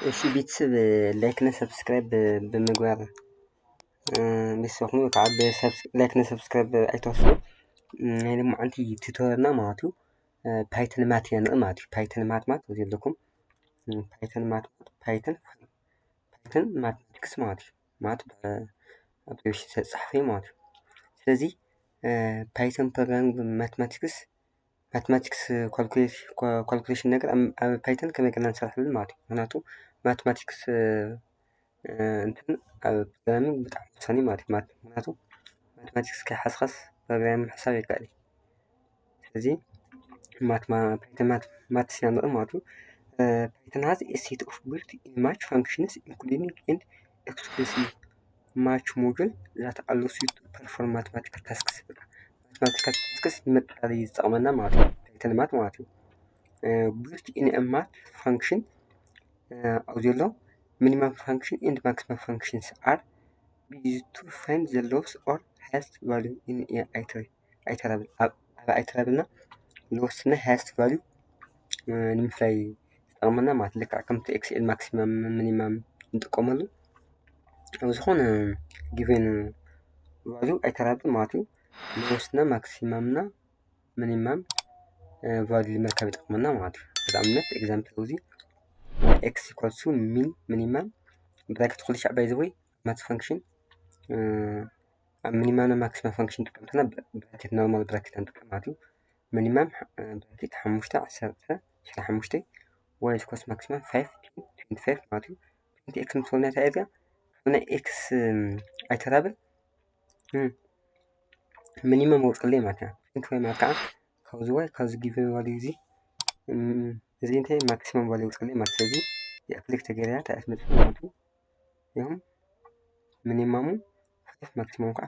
እሺ ቤተሰብ፣ ላይክ ን ሰብስክራይብ ብምግባር ቤተሰብ ኹኑ። ከዓ ላይክ ን ሰብስክራይብ ኣይትረስዑ። ናይ ሎማዓንቲ ቱቶሪያልና ማለት እዩ ፓይተን ማት ኢና ንርኢ ማለት እዩ። ፓይተን ማት ማለት እዚ ኣለኩም ፓይተን ማት ፓይተን ፓይተን ማትማቲክስ ማለት እዩ። ማለት ብኣብሪቬሽን ዝተፃሕፈ ማለት እዩ። ስለዚ ፓይተን ፕሮግራሚንግ ማትማቲክስ ማትማቲክስ ካልኩሌሽን ነገር ኣብ ፓይተን ከመይ ገርና ንሰርሐሉ ማለት እዩ። ምክንያቱ ማትማቲክስ እንትን ኣብ ፕሮግራሚንግ ብጣዕሚ ወሳኒ ማለት እዩ። ምክንያቱ ማትማቲክስ ከይሓዝካስ ፕሮግራሚንግ ምሕሳብ የካእል እዩ። ስለዚ ፓይተን ማትስ ኢና ንርኢ ማለት እዩ። Python has a set of built-in math functions including and exclusive math module that allows you to perform mathematical tasks። Mathematical tasks ንምቅላል እዩ ዝጠቕመና ማለት እዩ። ፓይተን ማት ማለት እዩ። Built-in math function ኣብዚ ኣሎ minimum function and maximum functions are used to find the lowest or highest value in iterable ኣብ iterable እና lowest እና highest value ንምፍላይ ዝጠቕመና ማለት ልክዕ ከምቲ ኤክስኤል ማክሲመም ሚኒማም ንጥቀመሉ ኣብ ዝኾነ given value iterable ማለት እዩ። Lowest እና ማክሲመም እና ሚኒማም value ንምርካብ ይጠቕመና ማለት እዩ። ንኣብነት example እዚ x equals to min minimum bracket ኩሉ ሻዕ by the way math function ኣብ ሚኒማም እና ማክሲማም function ንጥቀም እንተና bracket normal bracket ንጥቀም ማለት እዩ። ሚኒማም bracket ሓሙሽተ ዓሰርተ ዕስራን ሓሙሽተን y equals maximum five twenty five ማለት እዩ። Twenty x ምስ በልና እንታይ እያ እዚኣ? ናይ x iterable ሚኒማም ወፅለይ ማለት እያ። Twenty five ማለት ከዓ ካብዚ y ካብዚ given value እዚ እዚ እንታይ ማክሲማም value ወፅለይ ማለት ስለዚ click ተገይራ እንታይ እያ ትመፅእ ማለት እዩ። ይኹም ሚኒማሙ five ማክሲማሙ ከዓ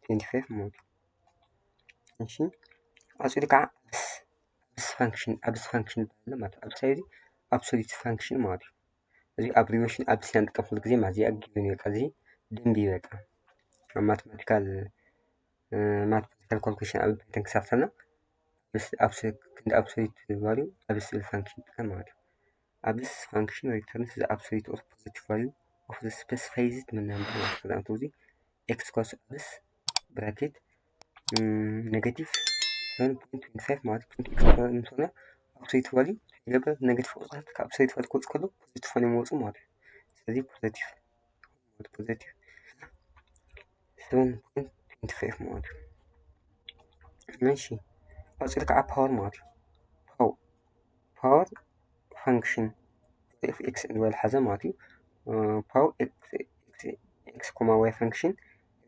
twenty five ማለት እዩ። እሺ ቀፂሉ ከዓ ኣብስ function ኣብስ function ይባሃል ማለት እዩ። ኣብስ እዚ absolute function ማለት እዩ። እዚ abbreviation ኣብስ ኢና ንጥቀም ኩሉ ግዜ ማለት እዚኣ given በቃ እዚ ደንቢ በቃ ኣብ mathematical mathematical calculation ኣብ ፓይተን ክሰርተልና ክንዲ absolute value ኣብስ ዝብል function ንጥቀም ማለት እዩ። Abs function returns the absolute or positive value of the specified number ማለት እዩ። እዚ x equals abs bracket negative seven point twenty five ማለት point x ምስ በልና absolute value ይገብር negative ቁፅርታት ካብ absolute value ክወፅእ ከሎ positive ኾይኖም ይወፁ ማለት እዩ። ስለዚ positive ማለት positive seven point twenty five ማለት እዩ። እሺ ቀፂሉ ከዓ power ማለት እዩ። Power function of x ዝበለ ሓዘ ማለት እዩ። Power x comma y function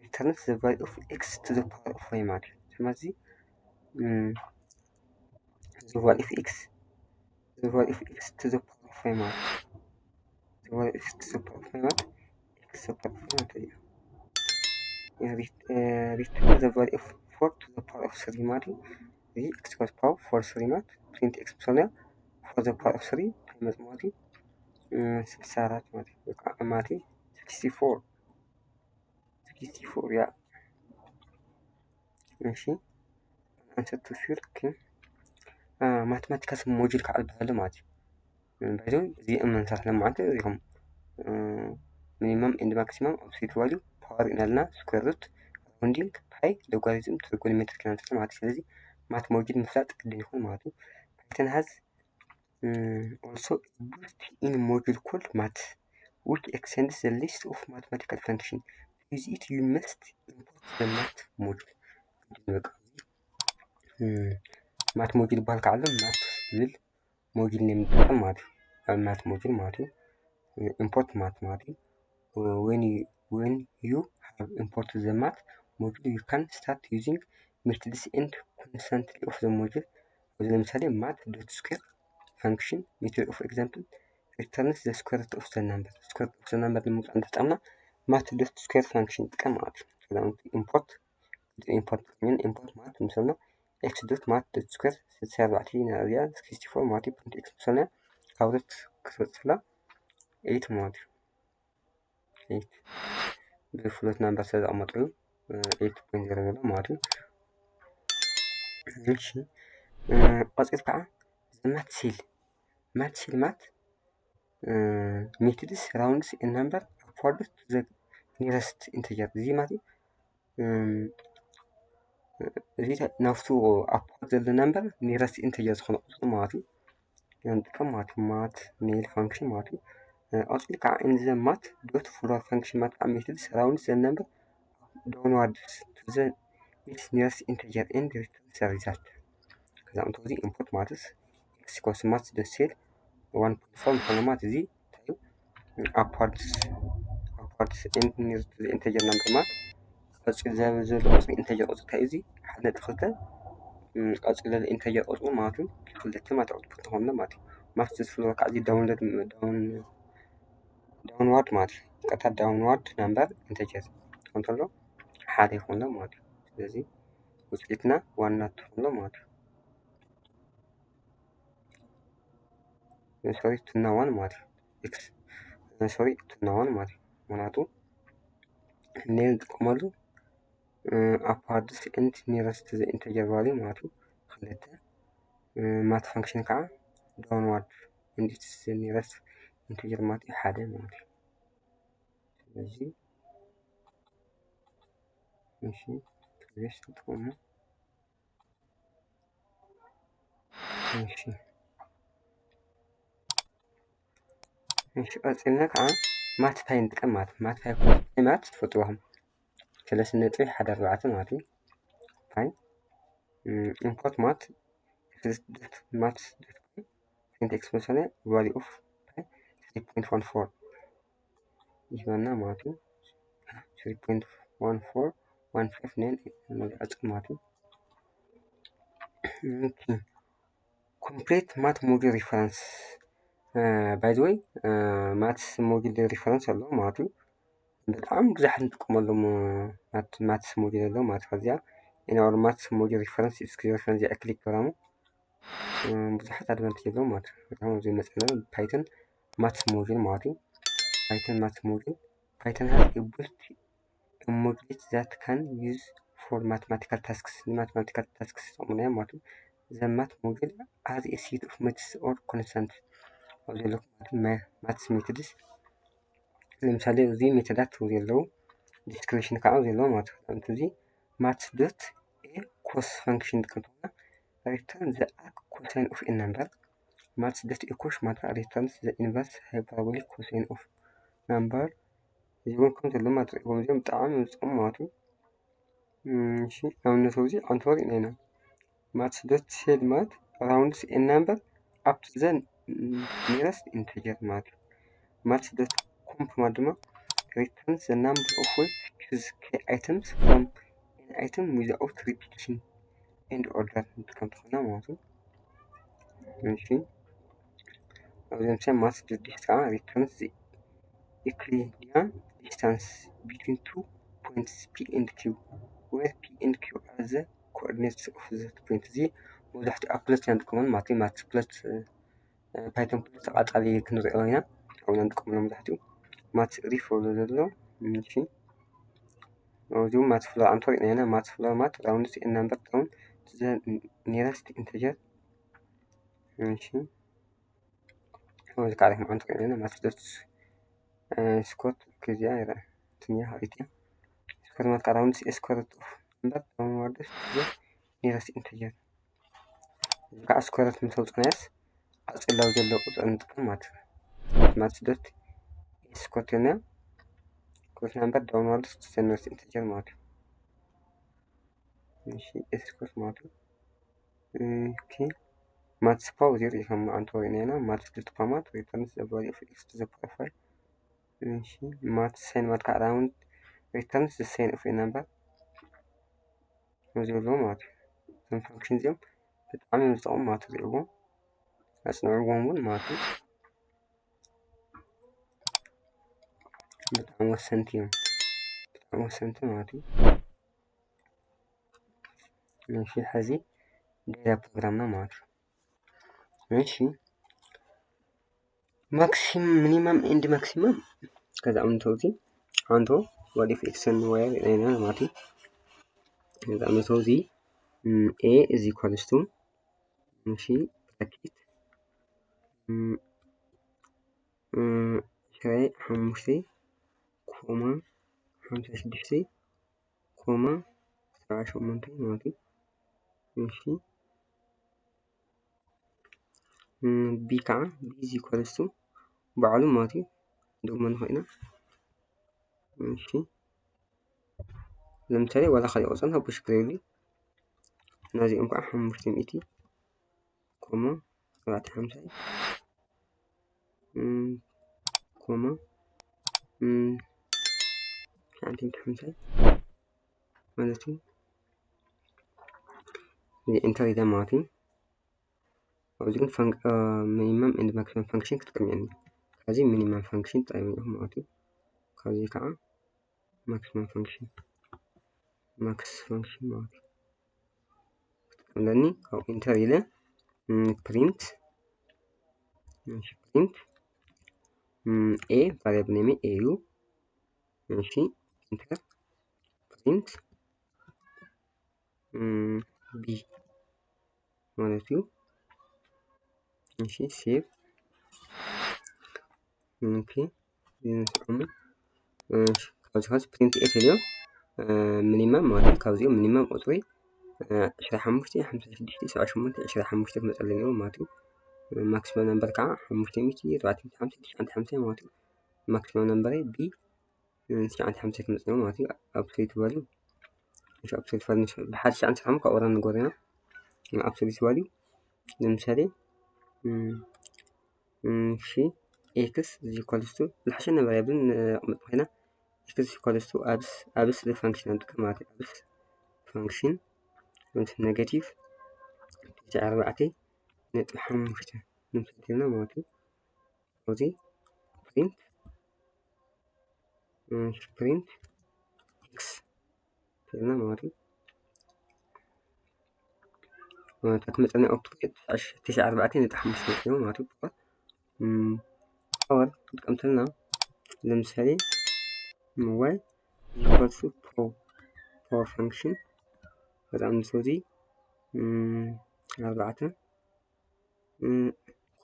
returns the value of x to the power of y ማለት እዩ። ስለዚ the value of x the value of x to the power of y ማለት the value of x to the power of y ማለት x to the power of y ማለት እዩ። Return the value of four to the power of three ማለት እዩ። እዚ x to the power four three ማለት print x ምስ በልና four to the power of three እንታይ ይመፅእ ማለት እዩ? ስልሳ ኣራት ማለት እዩ። ወይ ከዓ ማለት እዩ sixty four sixty four ያ እሺ answer to your mathematical module ከዓ ዝበሃል ማለት እዩ። እዚ እመንሳት ለማዓት እዚኹም minimum and maximum absolute value power ኢና ኣለና square root rounding pi logarithm trigonometric ኢና ንሰርሕ ማለት እዩ። ስለዚ math module ምፍላጥ ግድን ይኹን ማለት እዩ። Python has also built-in module called math which extends the list of mathematical function. To use it you must import the math module። በቃ math module ይባሃል ከዓ ኣሎ math ዝብል module ናይ ምጥቃም ማለት እዩ። ኣብ math module ማለት እዩ import math ማለት እዩ። When you, when you have imported the math module you can start using methods and constantly of the module። እዚ ለምሳሌ math dot square function method of example returns the square root of the number square root of the number ንምውፃእ እንተጠቀምና math dot square function ንጥቀም ማለት እዩ። import import import math ምስ በልና x dot math dot square ስልሳ ኣርባዕተ ኢና እዚኣ sixty four ማለት እዩ። Print x ምስ በልና ካብ ሩት ክትወፅእ ከላ eight ማለት እዩ። Eight ብ float number ስለ ዘቐመጥኩ እዩ eight point zero ዘሎ ማለት እዩ። እሺ ቀፂል ከዓ math cell math cell ማለት methods rounds a number upward to the nearest integer። እዚ ማለት እዩ እዚ ናብቱ upward ዘሎ number nearest integer ዝኾነ ቁፅሪ ማለት እዩ። ንጥቀም ማለት እዩ math nil function ማለት እዩ። ቀፅሉ ከዓ in the math dot floor function ማለት ከዓ methods rounds the number downwards to the its nearest integer and returns the result። ከዛ እንተዚ input ማለት x equals math dot set one point four ዝኾነ ማለት እዚ እንታይ እዩ? upwards upwards and near to the integer number ማለት ቀፂሉ ዘሎ ቁፅሪ integer ቁፅሪ እንታይ እዩ? እዚ ሓደ ነጥቢ ክልተ ቀፂሉ ዘሎ integer ቁፅሪ ማለት እዩ ክልተ ማለት output ዝኾነ ማለት እዩ። math dot floor ከዓ እዚ download down downward ማለት እዩ። ቀጥታ downward number integer እንተሎ ሓደ ይኾን ኣሎ ማለት እዩ። ስለዚ ውፅኢትና ዋና ትኾን ኣሎ ማለት እዩ። sorry two እና one ማለት እዩ። x sorry two እና one ማለት እዩ። ምክንያቱ nil ንጥቀመሉ upwards and nearest to the integer value ማለት እዩ። ክልተ math function ከዓ downward and its nearest integer ማለት እዩ ሓደ ማለት እዩ። ስለዚ እሺ previous ተጠቅሙ እሺ እሺ ቀፂልና ከዓ mathpy ንጥቀም ማለት mathpy ኮ ማለት ትፈልጥዎም ሰለስተ ነጥቢ ሓደ ኣርባዕተ ማለት እዩ። py import math math dot py print expression value of py three point one four ይህበና ማለት እዩ። three point one four one five nine መግለፂ ማለት እዩ። complete math module reference by the way math module reference ኣሎ ማለት እዩ። በጣም ብዙሓት ንጥቀመሎም math module ኣሎ ማለት ከዚኣ in our math module reference is reference click ገራሙ ብዙሓት advantage ኣለዎ ማለት እዩ። በጣም ኣብዚ መፅና Python math module ማለት እዩ። Python math module Python has a built module that can use for mathematical tasks ን mathematical tasks ዝጠቕሙና እዮም ማለት እዩ። the math module has a set of methods or constant ኣብዚ ዘለኩም ማለት maths methods ለምሳሌ እዚ ሜተዳት ዘለዉ description ከዓ ዘለዎ ማለት እዩ። እዚ maths dot a cos function ንጥቀም return the arc cosine of a number maths dot a cos ማለት returns the inverse hyperbolic cosine of number እዚኦም ከም ዘሎ ማለት እዮም። እዚኦም ብጣዕሚ ዝጠቕሙ ማለት እዩ። እሺ ኣብነቱ እዚ ኣንተ ሪእና ኢና maths dot set ማለት rounds a number up to the nearest integer ማለት እዩ። maths dot comp ማለት ድማ returns the number of ways to choose k items from an item without repetition and order ንጥቀም ተኾና ማለት እዩ። እሺ ኣብዚ ለምሳሌ maths dot dist ከዓ returns the Euclidean distance between two points p and q where p and q are the coordinates of that point። እዚ መብዛሕትኡ ኣብ plot ኢና ንጥቀመሉ ማለት እዩ። maths plot Python plot ተቓጻሊ ክንሪኦ ኢና ኣብኡ ኢና ንጥቀመሉ መብዛሕትኡ። maths ref ዘሎ እሺ እዚ maths floor ኣንተ ሪእና ኢና። maths floor ማለት rounds a number down to the nearest integer እሺ እዚ ከዓ ሪፍ ማለት ሪእና maths dot square ከዚኣ ይረአ ትኛ ሪት square ማለት ከዓ rounds a square root of number downwards to the nearest integer እዚ ከዓ square root ምስ ኣውፅናዮስ ቀፂላዊ ዘሎ ቁፅሪ ንጥቀም ማለት እዩ። maths dot square ና square number downwards to the nearest integer ማለት እዩ። እሺ square ማለት እዩ። okay maths power ዜሮ ይኸም ኣንተ ሪእና ኢና። maths dot power ማለት returns the value of x to the power five እሺ maths sine ማለት ከዓ round returns the sine of a number እዚ ኣለዎ ማለት እዩ። እዞም function እዚኦም ብጣዕሚ እዮም ዝጠቕሙ ማለት እዩ። ሪእዎም ኣፅንዕዎም እውን ማለት እዩ። ብጣዕሚ ወሰንቲ እዮም። ብጣዕሚ ወሰንቲ ማለት እዩ። እሺ ሕዚ ሌላ ፕሮግራም ነው ማለት እዩ። እሺ maximum minimum and maximum ከዛ ኣምንቶ እዚ ኣንቶ what if x and y ርኢና ማለት እዩ። ከዛ ኣምንቶ እዚ a is equals to እሺ bracket እ፣ ሽራይ ሓሙሽተ ኮማ ሓምሳ ሽዱሽተ ኮማ ሰብዓ ሸሞንተ ማለት እዩ። እሺ፣ ቢ ከዓ፣ ቢ is equals to ባዕሉ ማለት እዩ። ደግሞ ንኽእና። እሺ፣ ለምሳሌ ዋላ ካልእ ቁፅሪ ንሃቦ ሽግር የብሉ። ናዚኦም ከዓ ሓሙሽተ ሚእቲ ኮማ ኣርባዕተ ሓምሳ፣ ኮማ ሓንቲ ሓምሳ ማለት እዩ። ኢንተር ኢለ ማለት እዩ። ኣብዚ ግን ሚኒማም ኤንድ ማክሲማም ፋንክሽን ክትቅምየኒ። ካብዚ ሚኒማም ፋንክሽን ጥራይ ማለት እዩ። ካብዚ ከዓ ማክሲማም ፋንክሽን፣ ማክስ ፋንክሽን ማለት እዩ። ክትቀምለኒ ካብኡ ኢንተር ኢለ ፕሪንት፣ ፕሪንት ኤ፣ ቫሪያብል ኔም ኤ እዩ። እሺ፣ ኢንተር፣ ፕሪንት ቢ ማለት እዩ። እሺ፣ ሴቭ። ኦኬ፣ ይንስዑሙ። እሺ፣ ካብዚ ኸዚ ፕሪንት ኤ ተልዮ ሚኒማም ማለት እዩ። ካብዚኦም ሚኒማም ቁፅሪ ዕስራ ሓሙሽተ፣ ሓምሳ ሽዱሽተ፣ ሰብዓ ሸሞንተ፣ ዕስራ ሓሙሽተ ክመፀለኒ እዮም ማለት እዩ። ማክሲማም ነምበር ከዓ ሓሙሽተ ሚእቲ፣ ኣርባዕተ ሚእቲ ሓምሳ፣ ትሽዓተ ሓምሳ ማለት እዩ። ማክሲማም ነምበረይ ቢ ትሽዓተ ሓምሳ ክመፅእ ማለት እዩ። ኣብሶሉት ቫልዩ፣ ኣብሶሉት ቫልዩ ብሓደ ትሽዓተ ሓምሳ ካብኡ ንጎርና ኣብሶሉት ቫልዩ። ለምሳሌ እሺ፣ ኤክስ ኢኳልስ ቱ ዝሓሸ ነበረ ብን ነቕምጥ ኮይና፣ ኤክስ ኢኳልስ ቱ ኣብስ ፋንክሽን ንጥቀም ማለት እዩ። ኣብስ ፋንክሽን ምስ ኔጋቲቭ ትሽዓተ ኣርባዕተ ነጥቢ ሓሙሽተ ንምሰል ማለት እዩ። እዚ ፕሪንት ፕሪንት ኤክስ ፊልና ማለት እዩ። ማለት መጠን ኦፕት ትሽዓተ ኣርባዕተ ነጥቢ ሓሙሽተ ማለት እዩ። ፓወር ፓወር ክትቀምተልና ለምሳሌ ዋይ ኢኳልስ ቱ ፓወር ፋንክሽን በጣም ሰዚ ኣርባዕተ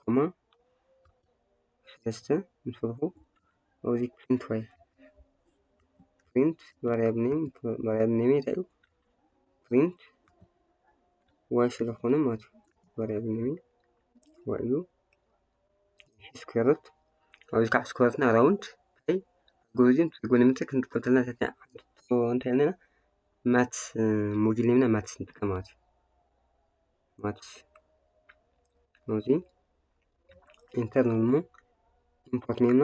ኮማ ሰለስተ ምስ በልኩ ኣብዚ ፕሪንት ዋይ ፕሪንት ቫሪያብል ኔም ቫሪያብል ኔም እንታይ እዩ? ፕሪንት ዋይ ስለኾነ ማለት እዩ። ቫሪያብል ኔም ዋይ እዩ። ስኩዌር ሩት ኣብዚ ከዓ ስኩዌር ሩትና ራውንድ ፓይ ኣልጎሪዝም ትሪጎኖሜትሪ ክንጥቀም ተለና እንታይ ኣለና? ማትስ ሞጁል ኔምና ማትስ ንጥቀም ማለት እዩ። ማትስ እዚ ኢንተር ንብል እሞ ኢምፖርት ኔምና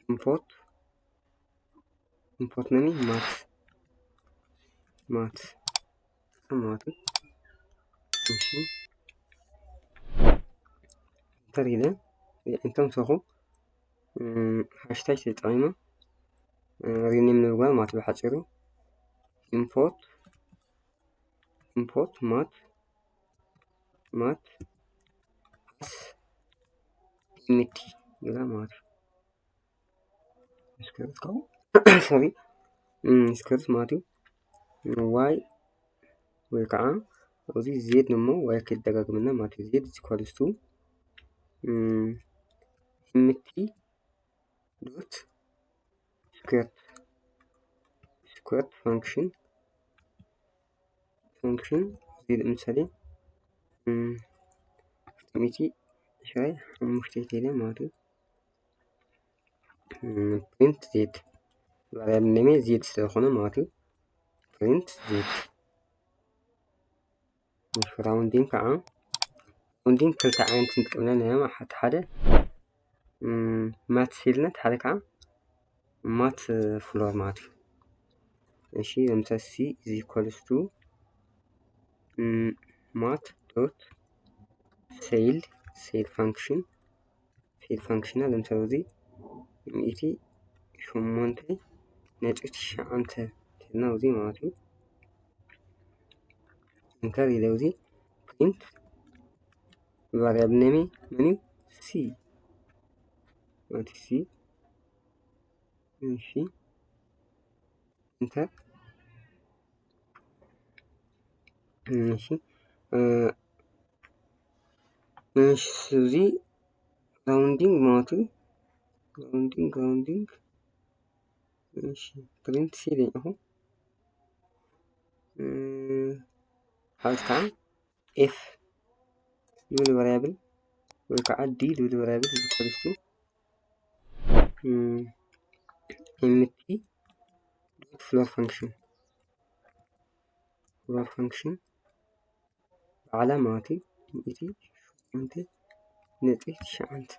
ኢምፖርት ኢምፖርት ኔም ማትስ ማትስ ማለት እዩ። እሺ ኢንተር ኢለ ኢንተር ምስ በልኩ ሃሽታግ ተጠቒመ ሪኔም ንምግባር ማለት ብሓፂሩ ኢምፖርት ኢምፖርት ማት ማት ኤምቲ ኢላ ማለት እዩ። ስኩዌር ሩት ካብኡ ሶሪ ስኩዌር ሩት ማለት እዩ። ዋይ ወይ ከዓ ኣብዚ ዜድ እሞ ዋይ ከይደጋግመና ማለት እዩ። ዜድ ኢኳልስ ቱ ኤምቲ ዶት ስኩዌር ስኩዌር ፋንክሽን ፋንክሽን እዚ ለምሳሌ ሚእቲ ሽራይ ሓሙሽተ ቴለ ማለት እዩ። ፕሪንት ዜድ ቫሪያብል ኔም ዜድ ስለዝኾነ ማለት እዩ። ፕሪንት ዜድ ራውንዲንግ ከዓ ራውንዲንግ ክልተ ዓይነት ንጥቀም ኣለና። ሓደ ሓደ ማት ሴልነት ሓደ ከዓ ማት ፍሎር ማለት እዩ። እሺ ለምሳሌ ሲ ኢዝ ኢኳልስ ቱ ማት ዶት ሴል ሴል ፋንክሽን ሴል ፋንክሽና ለምሳሌ እዚ ሚእቲ ሸሞንተ ነጥቢ ትሽዓተ ቴልና እዚ ማለት እዩ። ኢንተር ኢለ እዚ ፕሪንት ቫሪያብል ኔም መን እዩ? ሲ ማለት ሲ እሺ ኢንተር እሺ እሺ እዚ rounding ማለት እዩ። Rounding rounding እሺ print ሲ ደይኹ ሓዝ ከዓ ኤፍ ዝብል variable ወይ ከዓ ዲ ዝብል variable ዝኮልስቱ empty dot floor function floor function ባዕላ ማለት እዩ። ሚእቲ ሸውዓተ ነጥቢ ትሽዓተ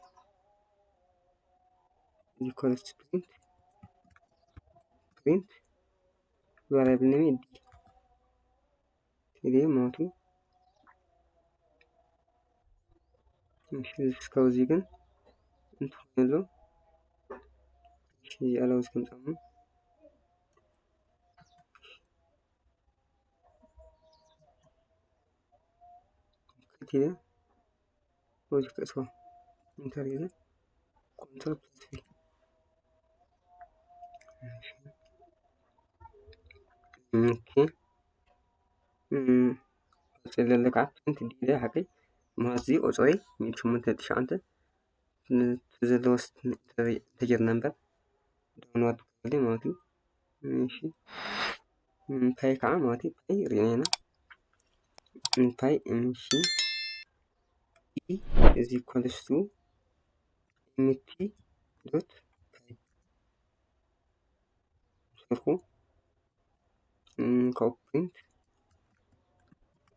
equals to print print variable name ዲ ቴሌ ማለት እዩ። እሺ እስካው እዚህ ግን እንትን ያለው እሺ ያለው እስከምጣሙ ከቲለ ወዚ ከእስዋ ኢንተር ይዘ ኮንትሮል ፕላስ ቪ ኦኬ ቀጽል ለለካ ፕሪንት ዲለ ሓቂ ማለት እዚ ቁጽሪ ሚእቲ ሸሞንተ ነጥቢ ትሽዓተ ዘለዎስ ኢንተጀር ነምበር ዳውንሎድ ክብል ማለት እዩ። እሺ ፓይ ከዓ ማለት እዩ። ፓይ ሪእና ኢና ፓይ እሺ ኢ እዚ ኮልስቱ ኤምቲ ዶት ፓይ ሰርኩ ካብኡ ፕሪንት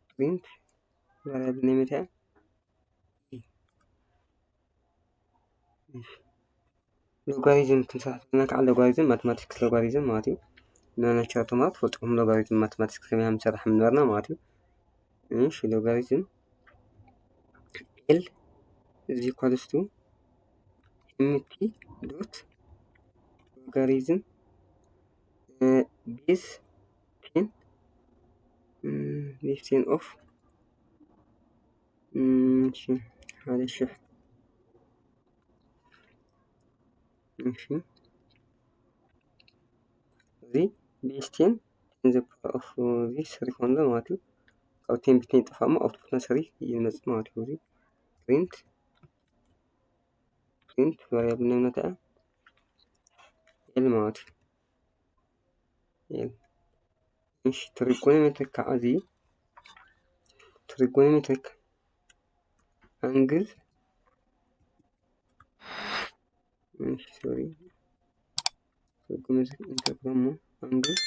ፕሪንት ቫሪያብል ናይ መትያ ሎጋሪዝም ክንሰርሕ ዘለና ከዓ ሎጋሪዝም ማቴማቲክስ ሎጋሪዝም ማለት እዩ። ንናቸር ተማሃሮ ትፈልጥኩም ሎጋሪዝም ማቴማቲክስ ከመይ ምሰርሕ ምንበርና ማለት እዩ። እሺ ሎጋሪዝም ኤል እዚ ኮልስቱ ኤምቲ ዶት ሎጋሪዝም ቤዝ ቴን ቤዝ ቴን ኦፍ እሺ ሓደ ሽሕ እሺ እዚ ቤዝ ቴን ቴን ዘ ፓወር ኦፍ እዚ ስሪ ኮንዶ ማለት እዩ። ካብ ቴን ቢቴን ጠፋሞ ኣውትፑትና ስሪ ይመጽእ ማለት እዩ። እዚ ፕሪንት ፕሪንት ቫሪያብል ነምነታ ኤል ማለት እዩ። ኤል እሺ ትሪጎኖሜትሪክ ከዓ እዚ ትሪጎኖሜትሪክ ኣንግል እሺ ሶሪ ትሪጎኖሜትሪክ ኢንተርግራም ኣንግል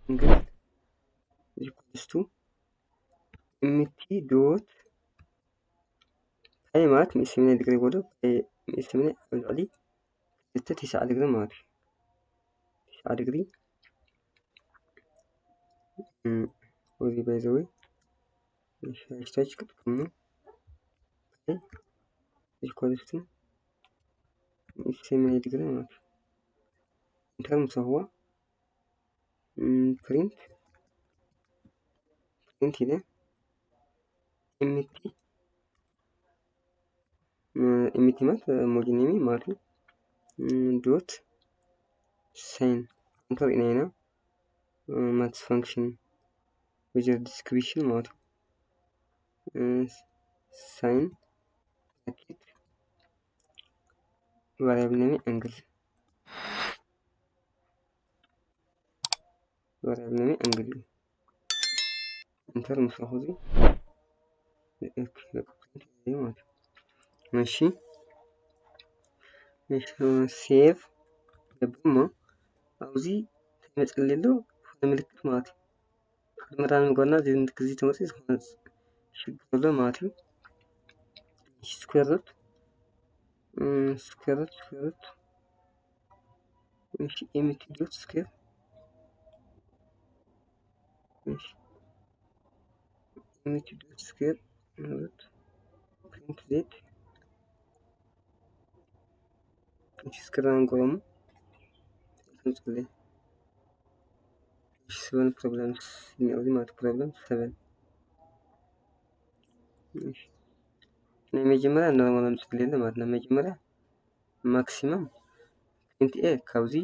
ኣንግል ኢኳልስ ቱ ኤምቲ ዶት ፓይ ማለት ሚእቲ ሰማንያ ዲግሪ ይጎዶ ሚእቲ ሰማንያ ኣብ ልዕሊ ክልተ ተስዓ ዲግሪ ማለት እዩ። ተስዓ ዲግሪ ወዚ ባይ ዘ ወይ ሃሽታግ ክትጥቀሙ ኢኳልስ ቱ ሚእቲ ሰማንያ ዲግሪ ማለት እዩ። ኢንተር ምስ ረኽቦ ፕሪንት ፕሪንት ኢለ ኤምቲ ኤምቲ ማለት ሞጁል ኔም ማለት እዩ። ዶት ሳይን እንተሪእና ኢና ማትስ ፋንክሽን ዊዘር ዲስክሪፕሽን ማለት እዩ። ሳይን ብራኬት ቫሪያብል ኔም ኣንግል ቫሪያብል ኔም ኣንግል እዩ። ኢንተር ምስ ረኹ እዚ እሺ ሴቭ ገብር እሞ ኣብዚ ተመፅሊ ኣሎ ዝኾነ ምልክት ማለት እዩ። ቅድሚ ራን ምግባርና እዚ ምልክት እዚ ተመፅኡ ዝኾነ ሽግር ኣሎ ማለት እዩ። ስኩዌር ሩት ስኩዌር ሩት ስኩዌር ሩት እሺ ኤምቲ ዶት ስኩዌር እሺ ኤምቲ ዶት ስኩዌር ማለት ፕሪንት ዜድ እሺ ስክራን ጎሙ ተምጽልኝ እሺ ሰቨን ፕሮብለምስ እኒኦ እዚ ማለት ፕሮብለም ሰቨን ናይ መጀመርያ ኖርማል ኣምጽልኝ ማለት ናይ መጀመርያ ማክሲመም ፕሪንት ኤ ካብዚ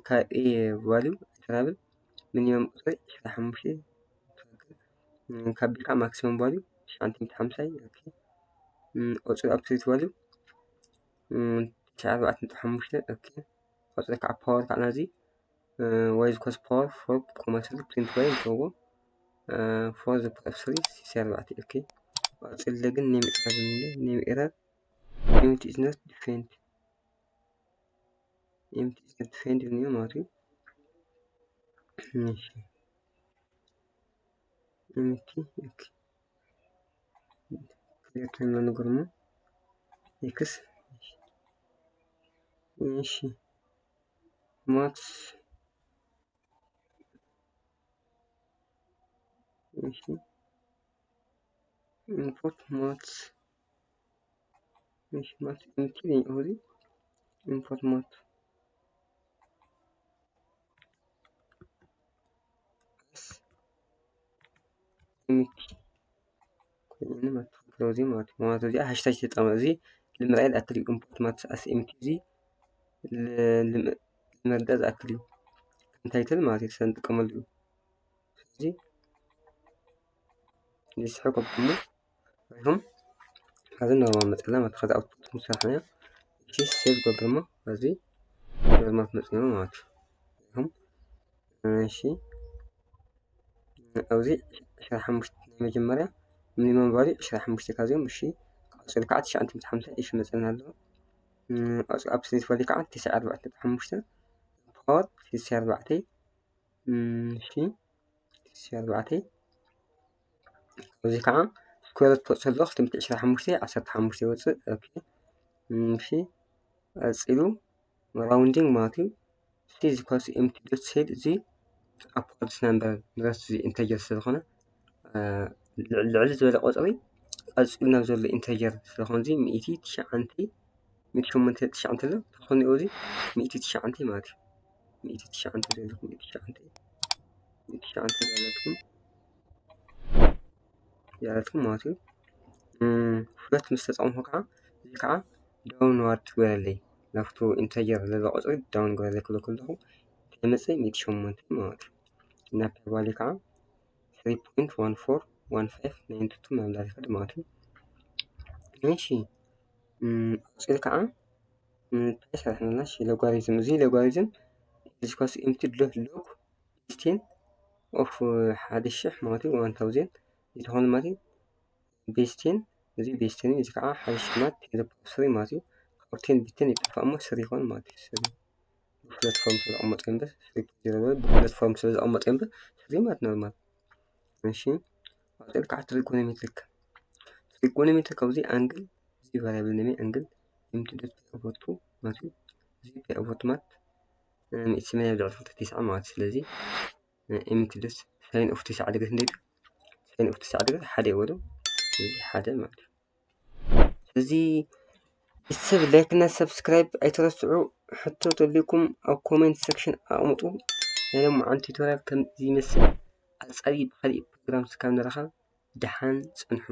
ካብ ኤ ቫልዩ ኣይተራብል ሚኒመም ቁፅሪ ዕስራ ሓሙሽተ ካብ ቢ ከዓ ማክሲመም ቫልዩ ትሽዓተ ሚእቲ ሓምሳ እዩ። ቆፂሩ absolute value ትሽዓ ኣርባዕተ ነጥቢ ሓሙሽተ። ኦኬ፣ ቆፂሩ ከዓ power ከዓ ናዚ y equals power four comma three print y ንከዎ for the power of three ስልሳ ኣርባዕተ። ኦኬ፣ ቀፂለ ግን name error፣ name error empty is not defined፣ empty is not defined እዩ ማለት እዩ። እሺ፣ empty። ኦኬ፣ clear time ንገርሞ። X። እሺ፣ maths። እሺ፣ import maths። እሺ፣ maths empty እዩ እዚ import maths። Empty ኮይኑ መጥቶ close ማለት ማለት እዚ ሃሽታግ ተጠቀመ። እዚ ንምርኣይ ዝኣክል እዩ። Import maths as empty እዚ ል-፣ ልም-፣ ንምርዳእ ዝኣክል እዩ። ከም title ማለት እዩ፣ ሰንጥቀመሉ እዩ። ስለዚ ንስሑ ከብኩሞ ሪኹም፣ ካብዚ ናብ መፀላ መተኸዚ output ምሰርሕና። እሺ፣ save ገብርሞ፣ በዚ ኖርማል መፅና ማለት እዩ። ሪኹም፣ እሺ፣ ኣብዚ ዕስራ ሓሙሽተ ናይ መጀመርያ minimum value ዕስራ ሓሙሽተ ካብዚኦም። እሺ፣ ቀፂሉ ከዓ ትሽዓተ ሓምሳ። እሺ፣ መፅና ኣሎ። እም፣ ቀፂሉ absolute value ከዓ ትስዓ ኣርባዕተ ነጥቢ ሓሙሽተ፣ power ስልሳ ኣርባዕተ። እም፣ እሺ፣ ስልሳ ኣርባዕተ። ኣብዚ ከዓ square root ክወፅእ ኣለዎ፣ ክልተ ሚእቲ ዕስራ ሓሙሽተ፣ ዓሰርተ ሓሙሽተ ይወፅእ። ኦኬ፣ እም፣ እሺ፣ ቀፂሉ rounding ማለት እዩ። Is equals empty dot set እዚ upwards number ንረስት እዚ integer ስለዝኾነ፣ እ፣ ልዕል፣ ልዕል ዝበለ ቁፅሪ ቀፂሉ ናብ ዘሎ integer ስለኾነ እዚ ሚእቲ ትሽዓተ፣ ሚእቲ ሸሞንተ ትሽዓተ ኣሎ፣ ተኾነ እዚ ሚእቲ ትሽዓተ ማለት እዩ። ሚእቲ ትሽዓተ ዘለኩም፣ ሚእቲ ትሽዓተ፣ ሚእቲ ትሽዓተ ዘለኩም፣ ዘለኩም ማለት እዩ። እም፣ ሁለት ምስ ተጠቐምኩ ከዓ፣ እዚ ከዓ downward ግበረለይ፣ ናብቱ integer ዘሎ ቁፅሪ down ግበረለይ ክብሎ ከለኹ፣ እንታይ መፅእ? ሚእቲ ሸሞንተ ማለት እዩ። እና pi value ከዓ three point one four one five nine two two መምዳር ይኸድ ማለት እዩ። እሺ፣ እም፣ ቀፂሉ ከዓ፣ እም፣ እንታይ ሰራሕናልና? እሺ፣ logarithm፣ እዚ logarithm is equals empty dot log base ten of ሓደ ሺሕ ማለት እዩ፣ one thousand፣ እዚ ዝኾነ ማለት እዩ፣ base ten፣ እዚ base ten እዩ፣ እዚ ከዓ ሓደ ሺሕ ማለት ten to the power three ማለት እዩ። ካብ ten base ten ይጠፍእ እሞ three ይኾን ማለት እዩ። Three ብሁለት form ስለ ዘቐመጡ እዮም እምበር፣ three point zero ብሁለት form ስለ ዘቐመጡ እዮም እምበር፣ three ማለት ኖርማል። እሺ፣ ቀፂሉ ከዓ trigonometric። Trigonometric ኣብዚ angle፣ እዚ variable name angle empty dot pi over two ማለት እዩ። እዚ pi over two ማለት፣ እ፣ ሚእቲ ሰማንያ ኣብ ልዕሊ ክልተ ትስዓ ማለት እዩ። ስለዚ፣ እ፣ empty dot sine of ትስዓ degree ክንደይ እዩ? Sine of ትስዓ degree ሓደ እዩ በሉ። ስለዚ ሓደ ማለት እዩ። እዚ ሰብ like እና subscribe ኣይትረስዑ። ሕቶ ተልዩኩም ኣብ comment section ኣቕምጡ። ናይ ሎማዓንቲ tutorial ከምዚ ይመስል። ኣብ ጻሊ ብኻሊእ ፕሮግራም ስካብ ንራኸብ ደሓን ጽንሑ።